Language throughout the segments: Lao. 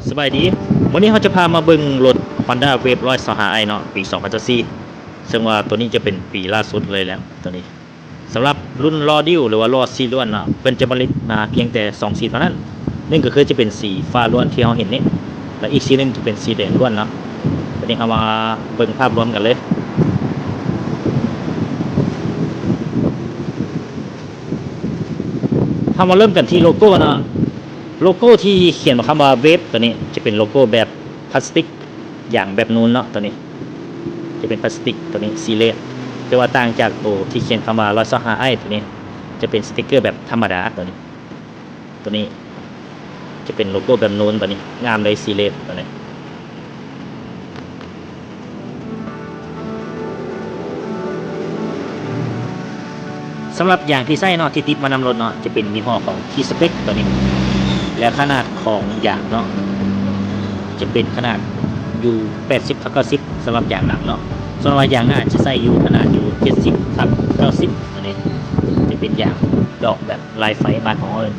ສະບາຍດີ, ມື້ນີ້ເຮົາຈະພາມາເບິ່ງລົດ Honda Wave ຮ້ອຍຊາວຫ້າ i ເນາະ ປີສອງພັນຊາວສີ່ ເຊິ່ງວ່າໂຕນີ້ຈະເປັນປີລ່າສຸດເລີຍແຫຼະ ໂຕນີ້. ສຳລັບລຸ້ນລໍ້ດິ້ວ ຫຼືວ່າລໍ້ສີ່ລ້ວນເນາະ ເພິ່ນຈະຜະລິດມາພຽງແຕ່ສອງສີເທົ່ານັ້ນ, ໜຶ່ງກໍຄືຈະເປັນສີຟ້າລ້ວນທີ່ເຮົາເຫັນນີ້ ແລະ ອີກສີໜຶ່ງຈະເປັນສີແດງລ້ວນເນາະ. ບັດນີ້ເຮົາມາເບິ່ງພາບລວມກັນເລີຍ. ເຮົາມາເລີ່ມກັນທີ່ໂລໂກ້ເນາະ. ໂລໂກ້ທີ່ຂຽນວ່າຄຳວ່າ Wave ໂຕນີ້ຈະເປັນໂລໂກ້ແບບພລາສຕິກ ຢາງແບບນູນເນາະ ໂຕນີ້ຈະເປັນພລາສຕິກ ໂຕນີ້ຊີເລດ ແຕ່ວ່າຕ່າງຈາກໂຕທີ່ຂຽນຄຳວ່າ ຮ້ອຍຊາວຫ້າ i ໂຕນີ້ຈະເປັນສະຕິກເກີແບບທຳມະດາ ໂຕນີ້ ໂຕນີ້ຈະເປັນໂລໂກ້ແບບນູນ ໂຕນີ້ງາມເລີຍ ຊີເລດ ໂຕນີ້. ສຳລັບຢາງທີ່ໃຊ້ເນາະ ທີ່ຕິດມານຳລົດເນາະ ຈະເປັນຍີ່ຫໍ້ຂອງ Key Spec ໂຕນີ້ ແລະ ຂະໜາດຂອງຢາງເນາະ ຈະເປັນຂະໜາດຢູ່ ແປດສິບທັບເກົ້າສິບ ສຳລັບຢາງຫຼັງເນາະ. ສ່ວນວ່າຢາງໜ້າຈະໃຊ້ຢູ່ຂະໜາດຢູ່ ເຈັດສິບທັບເກົ້າສິບ ໂຕນີ້ ຈະເປັນຢາງດອກແບບ ລາຍໄຟບ້ານເຮົາເອີ້ນ.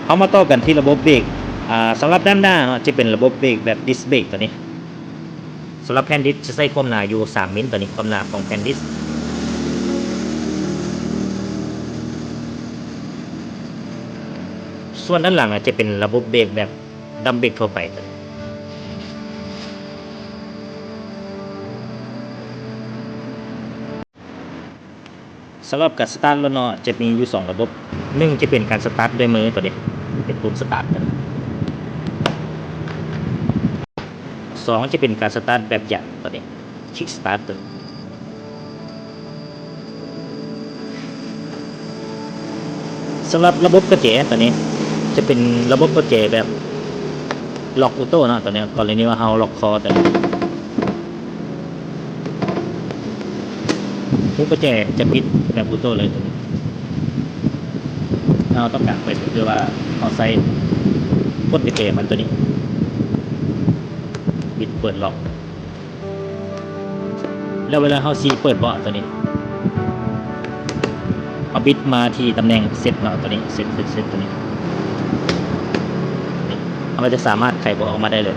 ເຮົາມາຕໍ່ກັນທີ່ລະບົບເບຣກ. ອາ ສຳລັບດ້ານໜ້າເນາະ ຈະເປັນລະບົບເບຣກແບບ Disc Brake ໂຕນີ້. ສຳລັບແຜ່ນດິສຈະໃຊ້ຄວາມໜາຢູ່ສາມມິນ ໂຕນີ້ ຄວາມໜາຂອງແຜ່ນດິສ. ສ່ວນດ້ານຫຼັງອາດຈະເປັນລະບົບເບຣກແບບ Drum Brake ທົ່ວໄປ. ສຳລັບການສະຕາດລົດເນາະ ຈະມີຢູ່ສອງລະບົບ, ໜຶ່ງຈະເປັນການສະຕາດດ້ວຍມື ໂຕນີ້ເປັນປຸ່ມສະຕາດ, ສອງຈະເປັນການສະຕາດແບບຍັດ ໂຕນີ້ Kick Start. ສຳລັບລະບົບກະແຈໂຕນີ້ ຈະເປັນລະບົບກະແຈແບບ Lock Auto ເນາະ ໂຕນີ້ ກໍລະນີວ່າເຮົາລັອກຄໍໂຕນີ້ ຮູບກະແຈຈະປິດແບບ Auto ເລີຍໂຕນີ້. ເຮົາຕ້ອງການເປີດ ຄືວ່າເຮົາໃສ່ກົດກະແຈມັນໂຕນີ້ ບິດເປີດລັອກ. ແລ້ວເວລາເຮົາຊິເປີດເບາະໂຕນີ້ ເຮົາບິດມາທີ່ຕຳແໜ່ງ Set ເນາະ ໂຕນີ້ Set Set Set ໂຕນີ້ ເຮົາກໍຈະສາມາດໄຂເບາະອອກມາໄດ້ເລີຍ.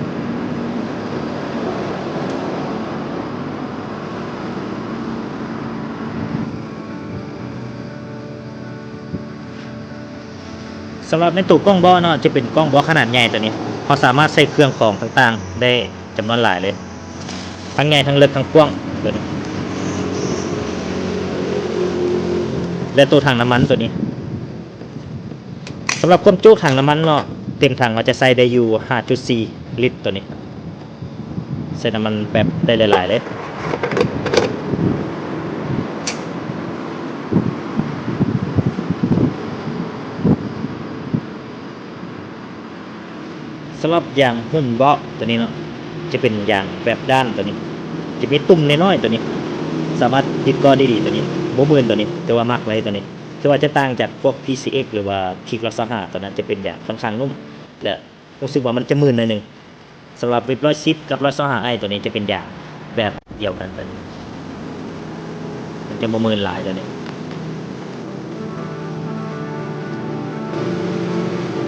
ສຳລັບໃນໂຕກ້ອງເບາະເນາະ ຈະເປັນກ້ອງເບາະຂະໜາດໃຫຍ່ໂຕນີ້ ເຮົາສາມາດໃສ່ເຄື່ອງຂອງຕ່າງໆໄດ້ ຈຳນວນຫຼາຍເລີຍ ທັງໃຫຍ່ ທັງເລິກ ທັງກວ້າງໂຕນີ້ ແລະ ໂຕຖັງນ້ຳມັນໂຕນີ້. ສຳລັບຄວາມຈຸຖັງນ້ຳມັນເນາະ ເຕັມຖັງເຮົາຈະໃສ່ໄດ້ຢູ່ຫ້າຈຸດສີ່ລິດໂຕນີ້ ໃສ່ນ້ຳມັນແບບໄດ້ຫຼາຍໆເລີຍ. ສຳລັບຢາງຫຸ້ມເບາະໂຕນີ້ເນາະ ຈະເປັນຢາງແບບດ້ານໂຕນີ້ ຈະມີຕຸ່ມນ້ອຍໆໂຕນີ້ ສາມາດຕິດເກາະໄດ້ດີໂຕນີ້ ບໍ່ມື່ນໂຕນີ້ ແຕ່ວ່າມັກໄວ້ໂຕນີ້ ຖືວ່າຈະຕ່າງຈາກພວກ PCX ຫຼືວ່າ Kick ຮ້ອຍຊາວຫ້າ ໂຕນັ້ນຈະເປັນຢາງຂ້ອນຂ້າງນຸ້ມ ແລະ ຮູ້ສຶກວ່າມັນຈະມື່ນໜ້ອຍໜຶ່ງ. ສຳລັບ Wave ຮ້ອຍສິບ ກັບ ຮ້ອຍຊາວຫ້າ i ໂຕນີ້ຈະເປັນຢາງແບບດຽວກັນໂຕນີ້ ມັນຈະບໍ່ມື່ນຫຼາຍໂຕນີ້.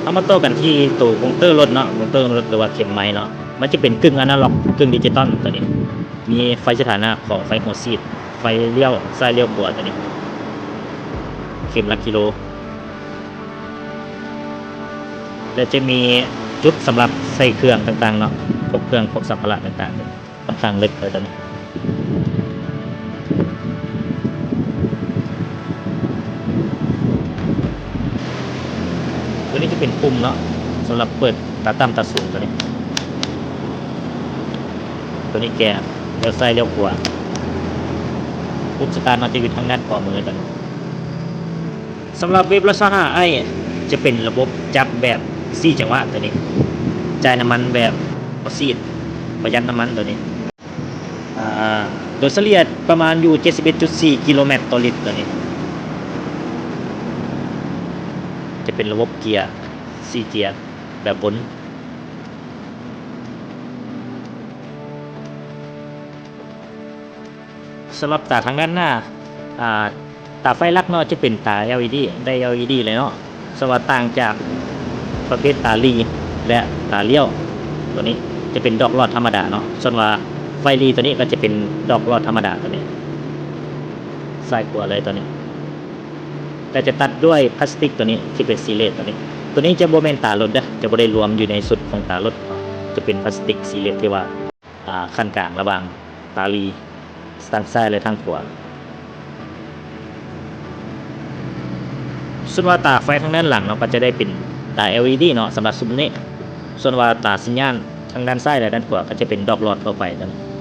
ເຮົາມາຕໍ່ກັນທີ່ໂຕກົງເຕີລົດເນາະ ກົງເຕີລົດ ຫຼືວ່າເຂັມໄມເນາະ ມັນຈະເປັນກຶ່ງອານາລັອກ ກຶ່ງດິຈິຕອນໂຕນີ້ ມີໄຟສະຖານະຂອງໄຟຫົວສີດ ໄຟລ້ຽວຊ້າຍລ້ຽວຂວາໂຕນີ້ ເຂັມຫຼັກກິໂລ ແລະ ຈະມີຈຸດສຳລັບໃສ່ເຄື່ອງຕ່າງໆເນາະ ພວກເຄື່ອງ ພວກສຳພາລະຕ່າງໆ ຂ້ອນຂ້າງເລິກເລີຍໂຕນີ້. ໂຕນີ້ຈະເປັນປຸ່ມເນາະ ສຳລັບເປີດຕາຕ່ຳຕາສູງໂຕນີ້ ໂຕນີ້ແກລ້ຽວຊ້າຍລ້ຽວຂວາ ປຸ່ມສະຕາດເນາະ ຈະຢູ່ທາງດ້ານຂວາມືໂຕນີ້. ສຳລັບ Wave ຮ້ອຍຊາວຫ້າ i ຈະເປັນລະບົບຈັບແບບສີ່ຈັງຫວະໂຕນີ້ ຈ່າຍນ້ຳມັນແບບບໍ່ສີດ ປະຢັດນ້ຳມັນໂຕນີ້ ອາ ໂດຍສະເລ່ຍປະມານຢູ່ເຈັດສິບເອັດຈຸດສີ່ກິໂລແມັດຕໍ່ລິດໂຕນີ້ ຈະເປັນລະບົບເກຍສີ່ເກຍແບບວົນ. ສຳລັບຕາທາງດ້ານໜ້າ ອາ ຕາໄຟຫຼັກເນາະ ຈະເປັນຕາ LED ໄດ້ LED ເລີຍເນາະ. ສ່ວນວ່າຕ່າງຈາກປະເພດຕາຫຼີ່ ແລະ ຕາລ້ຽວ ຕົວນີ້ຈະເປັນດອກຫຼອດທຳມະດາເນາະ. ສ່ວນວ່າໄຟຫຼີ່ຕົວນີ້ກໍຈະເປັນດອກຫຼອດທຳມະດາ ຕົວນີ້ ຊ້າຍຂວາເລີຍຕົວນີ້ ແລະ ຈະຕັດດ້ວຍພລາສຕິກຕົວນີ້ທີ່ເປັນສີ່ເລດຕົວນີ້. ຕົວນີ້ຈະບໍ່ແມ່ນຕາລົດເດີ້ ຈະບໍ່ໄດ້ລວມຢູ່ໃນຊຸດຂອງຕາລົດ ຈະເປັນພລາສຕິກສີ່ເລດທີ່ວ່າ ອ່າ ຂັ້ນກາງລະຫວ່າງຕາຫຼີ່ທາງຊ້າຍ ແລະ ທາງຂວາ. ສ່ວນວ່າຕາໄຟທາງດ້ານຫຼັງເນາະ ກໍຈະໄດ້ເປັນຕາ LED ເນາະ ສຳລັບຊຸມນີ້. ສ່ວນວ່າຕາສັນຍານທາງດ້ານຊ້າຍ ແລະ ດ້ານຂວາ ກໍຈະເປັນດອກຫຼອດທົ່ວໄປຕົວນີ້.